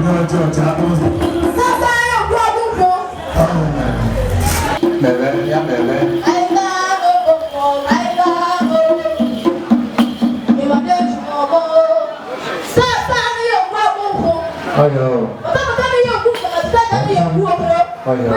Onye ọjọọ ji akpụ ụzọ. Sasa ya okwu ọgwụgwọ. Mere ya mere. Ọyọ. Ọyọ.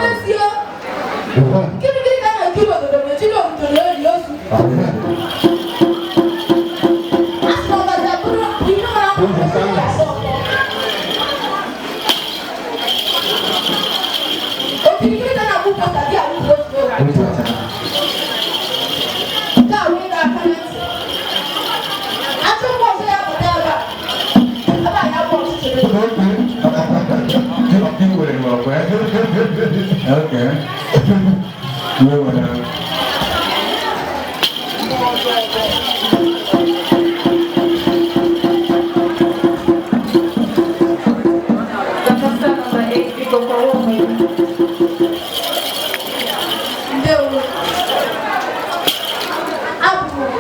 Nke a wee na-aka na ntị. Achọkwa ọzọ ya pụta ebe a. Ebe a ya bụ ọchịchịrị. Okay. Iwe were. Contestant number 8, biko kọwaa onwe gị. Ndewo. Abụ m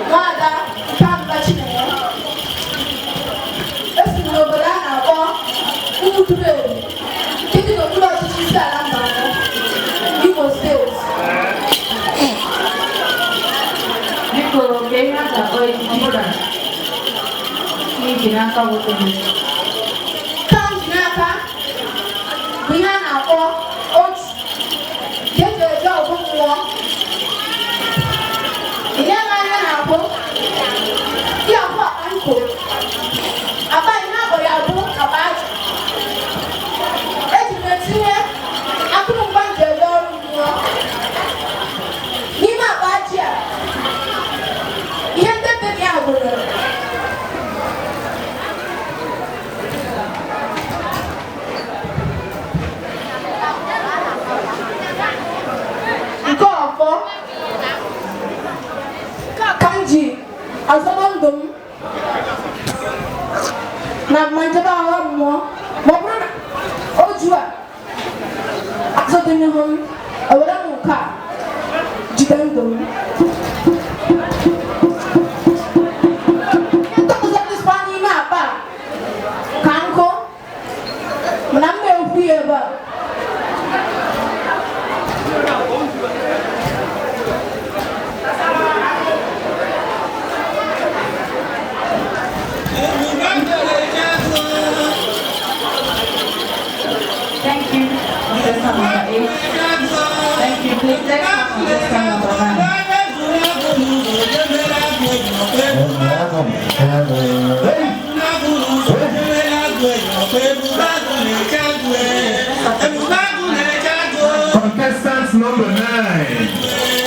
nwaada Ikamba Chinenye. Esi m n'obodo a na-akpọ Umuduberu nke dị n'okpuru ọchịchị isi ala Mbanọ, Imo Steeti. Biko, ka ihe a ga-akpọ ejiji a n'iji n'aka nwoke gị. Nke a m ji n'aka bụ ihe a na-akpọ otu nke eji eje ọgụ mmụọ. Ihe m anya na-abụ ihe abụ akpa nko. Akpa ihe akpọrọ ya bụ akpa aja. Eji m etinye akụrụngwa m ji eje ọrụ mmụọ. N'ime akpa aji a, ihe ndị dị na ya gụnyere nke ọfọ ka m ji azọrọ ndụ m na ma njebe agha mmụọ ma ọ bụrụ na oju a azọdị n'ihu m, ewere m nke a jide ndụ m. Nke ọzọ dịkwa n'ime akpa a ka nkụ, mana m na-ekwu ya ebe a. Thank you, contestant number 8. Thank you. Please, let's have contestant number 9. Contestant number 9.